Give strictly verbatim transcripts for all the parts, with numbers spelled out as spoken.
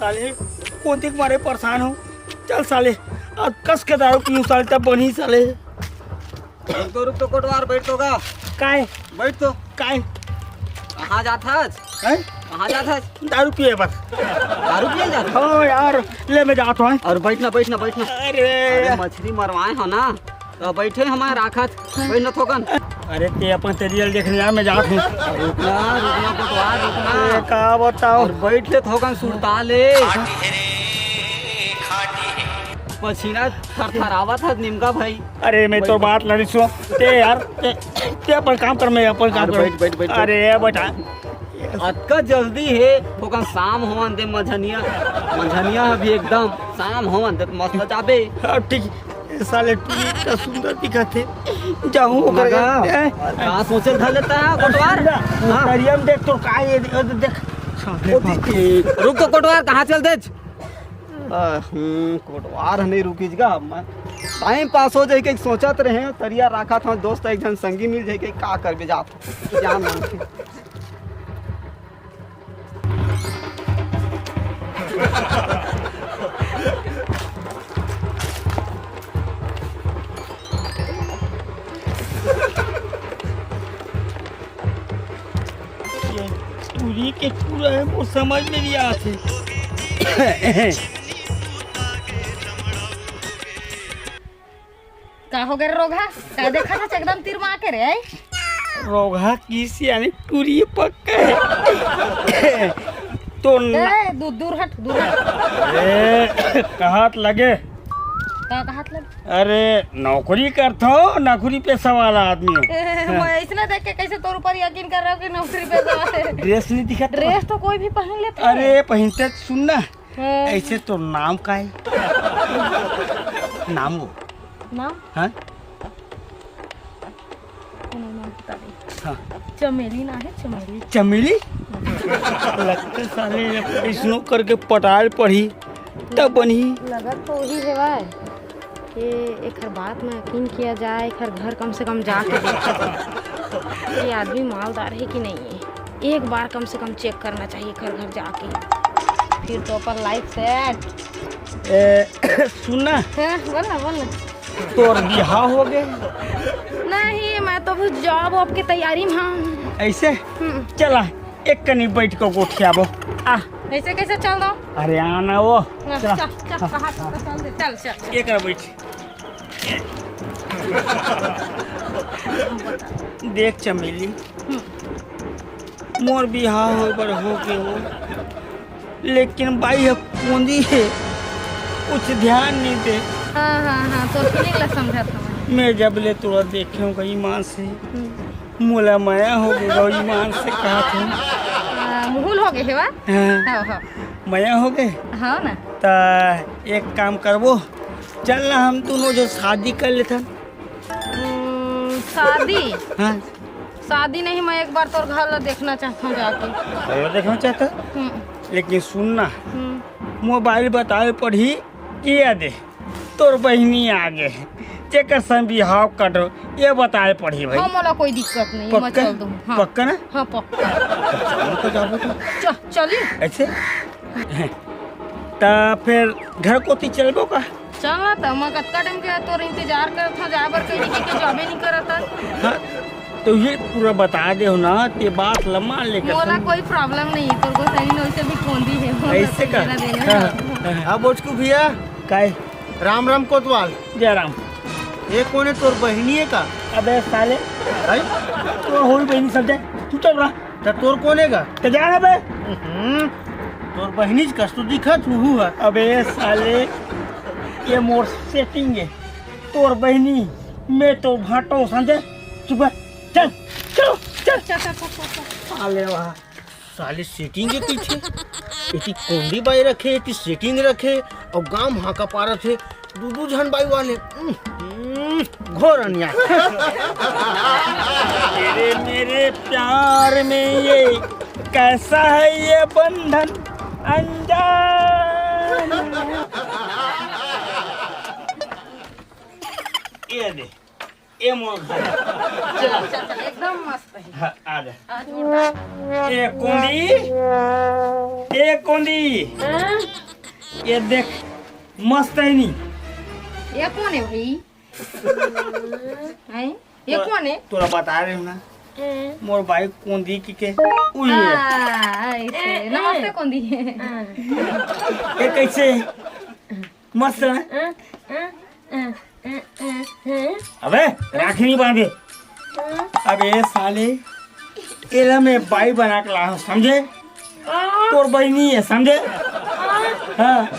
साले, कोंदी के मारे परेशान हो। चल साले, अब कस के दारू पीऊँ साले, तब बनी साले। रुक तो, रुक तो कोटवार, बैठ तो गा। काय? बैठ तो। काय? कहाँ जात हस? हैं? कहाँ जात हस? दारू पिए बर। दारू पिए जात हस? हाँ यार, ले मैं जात हूँ। अउ बैठ ना, बैठ ना, बैठ ना। अरे। अरे मछरी मरवाए हो ना, त बइठे हमर राखत, बइठ न थोकन। अरे ते अपन तरिया ल देख न यार, मैं जात हूँ। रुक ना, रुक ना कोटवार, रुक ना। अरे का बताओ? अउ बइठ ले थोकन, सुरता ले। पसीना थरथरावत हे निमका भाई। अरे मैं तो बइठ। बात ल नइ सुन। ते यार, ते, ते अपन काम कर, मैं अपन काम अरे करूँ। बइठ, बइठ, बइठ, बइठ। अरे बइठा। अतका जल्दी हे, थोकन शाम होवन दे मंझनिया। मंझनिया अभी एकदम शाम होवन दे, मस्त जाबे। हाँ, ठीक। ए साले टूरी इतना सुंदर दिखत हे। जाऊँ ओकर मगा, घर, ए? का सोचे धर लेता है कोटवार? सुन ना, हाँ। तरिया में देख तो का ये, ये तो देख। साले ओ बाप। जी, रुक तो कोटवार, कहाँ चल देच? आ, हम्म, कोटवार नहीं रुकिस गा, मैं टाइम पास हो जाए के सोचत रहे, तरिया राखत हूँ, दोस्त एक झन संगी मिल जाए के, का करबे जात हूँ, जान नहीं। ये टूरी के टूरा हे, मोर समझ में नइ आत हे। का हो गे रे रोगहा? का देखत हस एकदम तिरमा के रे, आई? रोगहा किस यानी टूरी पक्का हे। तो ना ए, दू-, दूर हट, दूर हट। ए, कहत लगे। का कहत लगे? अरे, नौकरी करथो, नौकरी पेशा वाला आदमी हो। मैं अइसने देख के कइसे तोर ऊपर यकीन कर रहा हूँ कि नौकरी पेशा वाले? ड्रेस नइ दिखत हे? ड्रेस तो कोई भी पहन लेता है। अरे, पहनते सुन ना, हाँ। अइसे तोर नाम का हे? नाम वो? नाम? हाँ? कोनो नाम पता नहीं। हाँ। चमेली ना हे, चमेली। चमेली? लगथे साले अइसनो करके पटाए ल पड़ही, तब बनही। लगत तो वही हेवय। ये एकर बात में यकीन किया जाए, एकर घर कम से कम जाके देखा जाए। ये आदमी मालदार हे कि नहीं हे? एक बार कम से कम चेक करना चाहिए एकर घर जाके। फिर तो अपन लाइफ सेट। ए, सुन ना। हाँ, बोल ना, बोल ना। तोर बिहाव हो गे? नहीं, मैं तो अभी जॉब वॉब के तैयारी में हूँ। अइसे? हम्म। चला, एक कनी बइठ के गोठियाबो। आ। अइसे कइसे चल दो? अरे, आना वो। हाँ, चला। चल, चल, कहाँ चल, चल दे, चल, चल, चल। एक बार बइठ। देख चमेली, हम्म। मोर बिहाव होय बर हो गे वो, लेकिन बाई ह कोंदी हे, कुछ ध्यान नइ दे। हाँ, हाँ, हाँ, तोर फीलिंग ला समझत हवं। मैं जब ले तोला देखे हूँ ईमान से, हम्म। मोला मया हो गे, ईमान से कहत हूँ। हाँ, मुहुल हो गे हे वा? हाँ। हाँ, हाँ। मया हो गे? हाँ ना। त एक काम करबो, चल ना हम दूनों जो शादी कर लेथन। हम्म, शादी? हाँ। शादी नहीं, मैं एक बार तोर घर ला देखना चाहत हूँ जाके। घर ला देखना चाहत हस? हम्म। लेकिन सुन ना, हम्म। मोबाइल बताए पड़ही कि ये दे, तोर बहिनी आ गे, जेकर संग बिहाव कर डरेंव, ये बताए पड़ही भाई। हाँ, मोला कोई दिक्कत नहीं, मैं पक्का? चल दूँ। हाँ। पक्का ना? हाँ, पक्का। चल, तो जाबो तो। चल, चली। अइसे? त फेर घर कोती चलबो का? चल ना त, मैं कतका टाइम के तोर इंतजार करत हूँ, जाए बर कहीं के जाबे नहीं करत हस। हाँ, तो ये पूरा बता दे हो ना, ते बात ल मान ले मोला कसम। कोई प्रॉब्लम नहीं, तोर गोसाई नोई से भी कोंदी हे, मोला अइसे का? लेना देना हाँ, नहीं। हाँ। अब ओचकू भैया। काय? राम राम कोतवाल। जय राम। ये कोन हे, तोर बहिनी हे का? अबे साले। हैं? तोर होई बहिनी सब जाए, तू चुप रह। त तोर कोन हे गा? त जा ना बे। हम्म, तोर बहिनीच कस तो दिखत हुहू ह। अबे साले, ये मोर सेटिंग हे। तोर बहिनी, मैं तो भांटो समझे। चुप कर। चल, चल, चल। चल, चल, चल, चल, चल। साले वाह। साले सेटिंग के पीछे। एती कोंदी बाई रखे, एती सेटिंग रखे, अउ गांव हांका पारत हे। दू दू झन बाई वाले, हम्म, घोर अन्याय। तेरे मेरे प्यार में ये कैसा है ये बंधन अनजान। ये दे, ए मोर घर। चल, चल, चल, एकदम मस्त हे। हाँ, आ जा। हाँ, जोरदार। ए कोंदी, ए कोंदी, हाँ? ये देख, मस्त हे नी? ये कोन हे भाई? हैं? ये तोरा, कोन हे? तोरा बता रहे हो ना, हम्म। मोर बाई कोंदी की के उही हे। हाँ, ऐसे। ए, ए, नमस्ते ए। कोंदी। हाँ। ये कैसे? मस्त हे ना? अ, अ, अ, अ, अ, अ। अबे, राखी नहीं बांधे। अ। अबे साले, एला मैं बाई बना के ला हूँ, समझे? अ। तोर बहिनी हे, समझे? अ। हाँ। अ।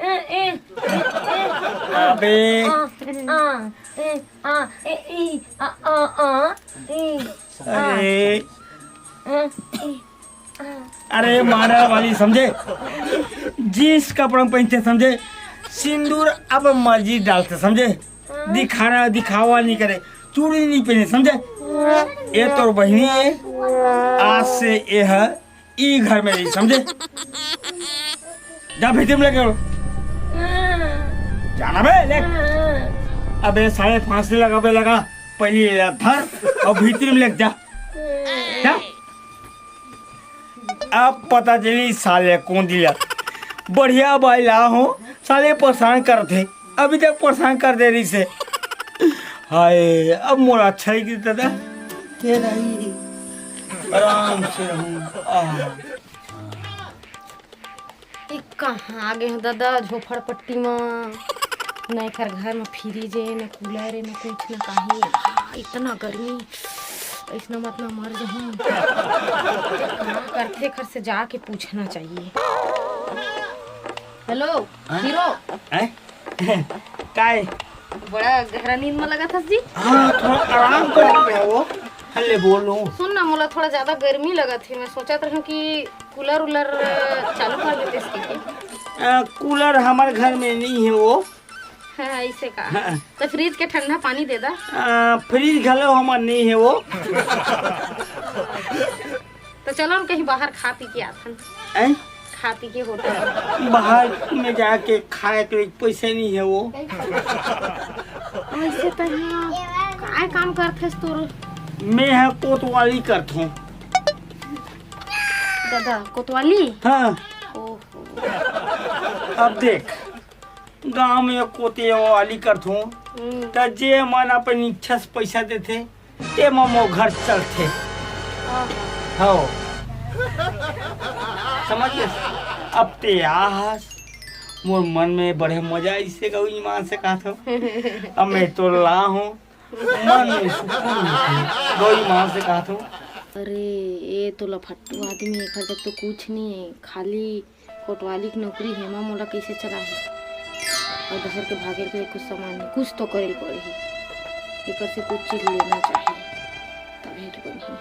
ए, ए, ए, ए, आ, अबे। आ, आ, ए, आ, ए, ई, आ, आ, आ, ई, आ, अरे। आ, ई, आ। अरे मारा वाली समझे, जींस कपड़ा पहनते समझे, सिंदूर अब मर्जी डालते समझे, दिखाना दिखावा नहीं करे, चूड़ी नहीं पहने समझे। ये तोर बहिनी हे, आज से ये हे ई घर में रही, समझे? जा भीतरी में लेके आओ। जाना बे, ले। अबे साले फांसी लगा बे, लगा। पहले ये धर और भीतरी में लेके जा। जा। अब पता चली साले कोंदी ला। बढ़िया बाई ला हो, साले परेशान करथे। अभी तक परेशान कर दे रहिसे। हाय, अब मोला अच्छा ही गिरता था। ये नहीं, आराम से रहूं। आह। ए, कहाँ आ गे हो दादा, झोपड़पट्टी म? न एकर घर म फ्रिज हे, न कूलर हे, न कुछ, न काही। आह, इतना गर्मी, अइसना मत ना मर जाहूं। का करथे, एकर से जाके पूछना चाहिए। हेलो, हाँ? हीरो। हैं? काय? बड़ा गहरा नींद में लगत हस जी। हाँ, थोड़ा आराम कर रहे हो। हल्ले बोलो। सुन ना, मोला थोड़ा ज्यादा गर्मी लगत हे। मैं सोचत रहूं कि कूलर उलर चालू कर देते इसके के। आ, कूलर हमारे घर में नहीं है वो। हाँ, ऐसे का? हाँ। तो फ्रिज के ठंडा पानी दे दा। आ, फ्रिज घलो हमार नहीं है वो। तो चलो हम कहीं बाहर खा पी के आथन। हैं? खा पी के होटल। बाहर में जाके खाए के पैसे नहीं है वो। ऐसे तो यहाँ काय काम करथस तोर? मैं ह कोतवाली करथों। दादा, कोतवाली? हाँ। ओहो। अब देख, गांव में कोतवाली करथों, हम्म। त जे मन अपन इच्छा से पैसा देथे, ते म मोर घर चलथे। आहा। हव। समझ गेस? अब ते आहस, मोर मन में बड़े मजा आइसे गऊ ईमान से कहत हव। अब मैं तो ला हूँ, मन में सुकून होथे, गऊ ईमान से कहत हव। अरे, ये तो लफट्टू आदमी, एकर जग तो कुछ नहीं है, खाली कोतवाली के नौकरी हे, एमा मोला कइसे चलाही? अउ डहर के भागे के कुछ सामान नहीं, कुछ तो करे ल पड़ही। एकर से कुछ चीज लेना चाही, तभे तो बनही।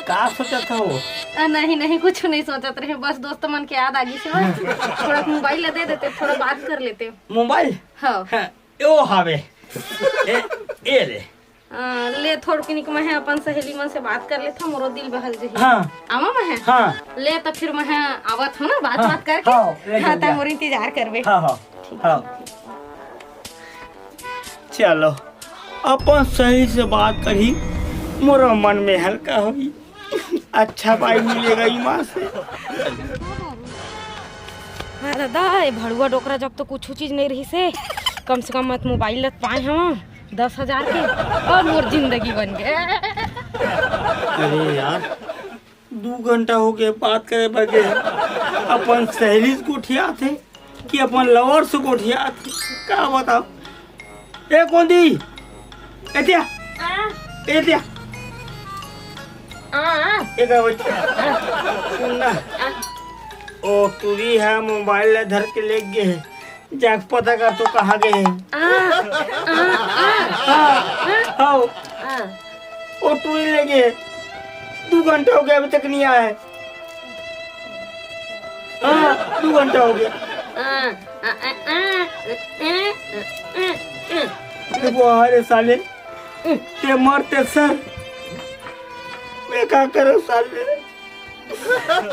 का सोचत हव? आ, नहीं, नहीं, कुछ नहीं सोचत रहे, बस दोस्त मन के याद आ गई से, बस। थोड़ा मोबाइल ला दे देते, थोड़ा बात कर लेते। मोबाइल? हाँ। हाँ, यो हावे। ए, ए ले। आ, ले थोड़किनिक मैं ह अपन सहेली मन से बात कर लेथव, मोरो दिल बहल जही। हाँ। आवा मैं ह? हाँ। ले त फिर मैं ह आवत हूँ ना, बात हाँ, बात करके। हाँ, ले हाँ, जल्दी तैं आ। मोर इंतजार करबे। हाँ, हाँ, ठीक। हाँ। चलो, अपन सहेली से बात करही, मोरो मन में हल्का होही। अच्छा बाई मिलेगा ईमान से। हाँ दादा, ये भड़ुआ डोकरा जब तो कुछ चीज नहीं रही से, कम से कम मत मोबाइल लत पाए हम दस हजार के, और मोर जिंदगी बन गए। अरे यार, दू घंटा हो गए बात करे बर गए, अपन सहेली से गोठियात हे कि अपन लवर से गोठियात हे, का बताओ? ए कोंदी, ए दिया, आ? ए दिया, आ, आ? ए का बच्चा, सुन ना, आ? ओ टूरी ह मोबाइल ला धर के ले गे हे, जाके पता कर तो कहाँ गए हैं। आ, आ, आ, हाँ, हाँ। ओ टूरी ले गए, दो घंटा हो गया, अभी तक नहीं आया है। हाँ, दो घंटा हो गया। आ, आ, आ, आ, आ, आ, आ, आ। वाह रे साले, ते मरते सर, मैं का करूँ साले?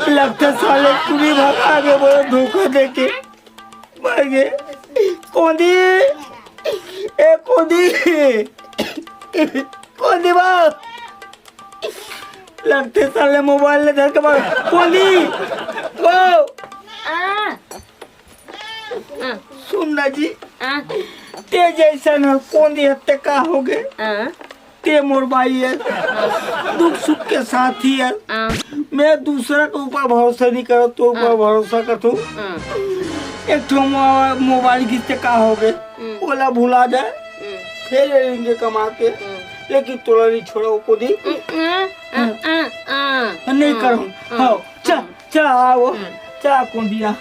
लगते साले टूरी भगा के बोलो धोखा देके। मर गए। कोंदी, ए कोंदी, कोंदी बा। लगथे साले मोबाइल ले धर के भाग। कोंदी, ओ। आ, आ, सुन ना जी, आ, ते जइसन कोंदी हत्ते का होगे? आ, ते मोर बाई है, दुख सुख के साथी है। हाँ। मैं दूसरा के ऊपर भरोसा नहीं करत, तो ऊपर हाँ। भरोसा करत हूँ। हाँ। एक ठो मो-, मोबाइल गिस ते का होगे, हम्म। ओला भुला जाए, हम्म। फिर लेंगे कमा के, हम्म। लेकिन तोला नहीं छोड़ा वो कोंदी। हम्म, हम्म, हम्म, हम्म, हम्म। नहीं करूँ। हाँ। हाँ, चल, हम्म। चल, आओ, हम्म। चल, कोंदिया।